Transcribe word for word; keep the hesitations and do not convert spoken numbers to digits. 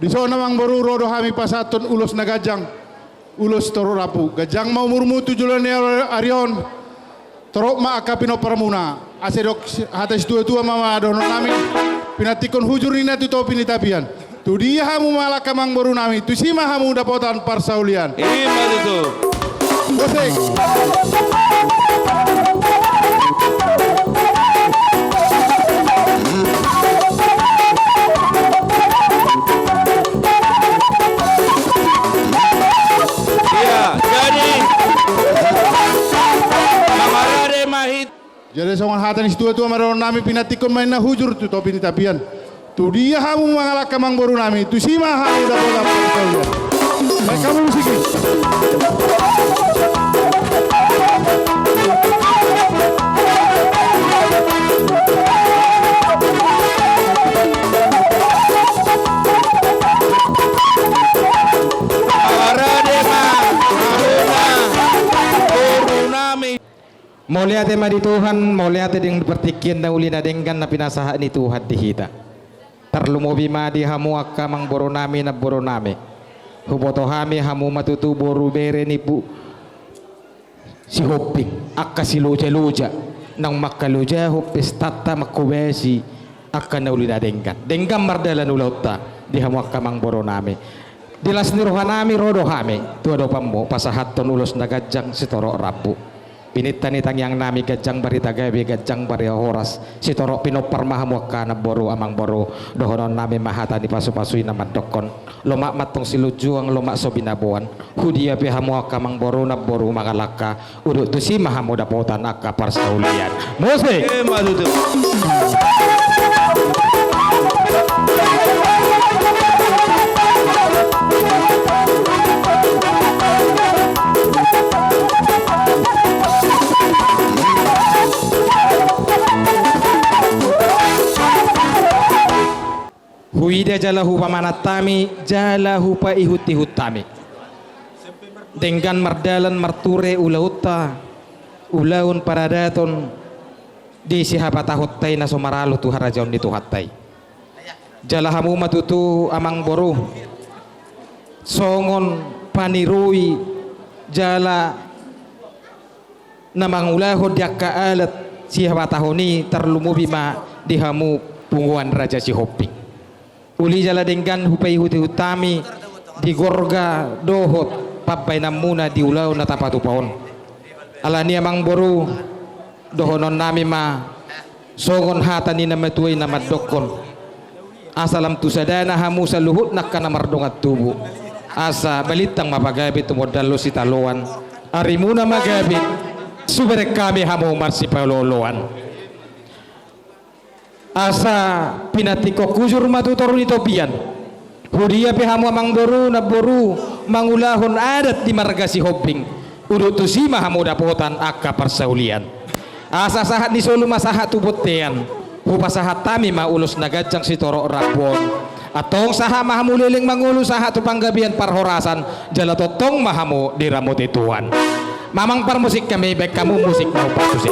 Dison amang boru, ro do hami pasahathon ulos na ganjang, ulos torop rambu. Ganjang ma umurmu tu joloan ni ari on. Torop ma angka pinomparmuna. Asa didok hata ni situatua ma, ma dohonon nami: Pinantikhon hujur ninna tu topi ni tapian. Tudia hamu mangalangka amang boru nami, tusi ma hamu dapotan parsaulian. Ima tutu. Musik. Iya, jadi mangarade ma hita. Jadi songon hata ni situatua ma dohonon nami: Pinantikhon ma ninna hujur tu topi ni tapian. Tudia hamu mangalangka amang boru nami, tusi ma hamu dapotan parsaulian. Baen hamu musik i. Mangarade ma hita, boru nami. Mauliate ma di Tuhan, mauliate di partingkian na uli na denggan na pinasahat ni Tuhan di hita. Tarlumobi ma di hamu angka amang boru nami, namboru nami. Huboto hami hamu ma tutu boru bere ni Ompu Sihombing, angka siloja-loja naung mangkalojahon pestanta, manghobasi angka na uli na denggan. Denggan mardalan ulaonta di hamu angka amang boru nami. Di las ni roha nami ro do hami tu adopanmu pasahathon ulos na ganjang sitorop rambu. Pininta ni tangiang nami ganjang barita gabe, ganjang barita horas. Sitorop pinompar ma hamu angka namboru, amang boru. Dohonon nami ma hata ni pasu-pasu i na mandokkon: Lomak ma antong silunjuang, lomak so binaboan. Hudia pe hamu angka amang boru, namboru mangalangka, udut tusi ma hamu dapotan angka parsaulian. Musik. Ima tutu. Huida jala hupamanat hami, jala hupaihut-ihut hami. Denggan mardalan marture ulaonta, ulaon paradaton di sihabatahonta i na so maralo tu harajaon ni Tuhanta i. Jala hamu ma tutu amang boru, songon paniroi jala na mangulahon di angka adat sihabatahon i, tarlumobi ma di hamu punguan Raja Sihombing. Uli jala denggan hupaihut-ihut hami di gorga dohot pambahenanmuna di ulaon na tapatupa on. Alani i amang boru, dohonon nami ma songon hata ni na matua i na mandokkon: Asa lam tu sadana hamu saluhutna angka na mardongan tubu. Asa balintang ma pagabe, tumondalhon sitadoan. Arimuna ma gabe, subereng hami hamu marsipaolo-oloan. Asa pinantikhon hujur ma tu toru ni topian. Hudia pe hamu amang boru, namboru, mangulahon adat di marga Sihombing, udut tusi ma hamu dapotan angka parsaulian. Asa sahat ni solu ma sahat tu bontean, hupasahat hami ma ulos na ganjang sitorop rambu on. Antong sahat ma hamu leleng mangolu sahat tu panggabean parhorasan, jala tongtong ma hamu diramoti Tuhan. Mamang parmusik hami, baen hamu musik na umpat tusi.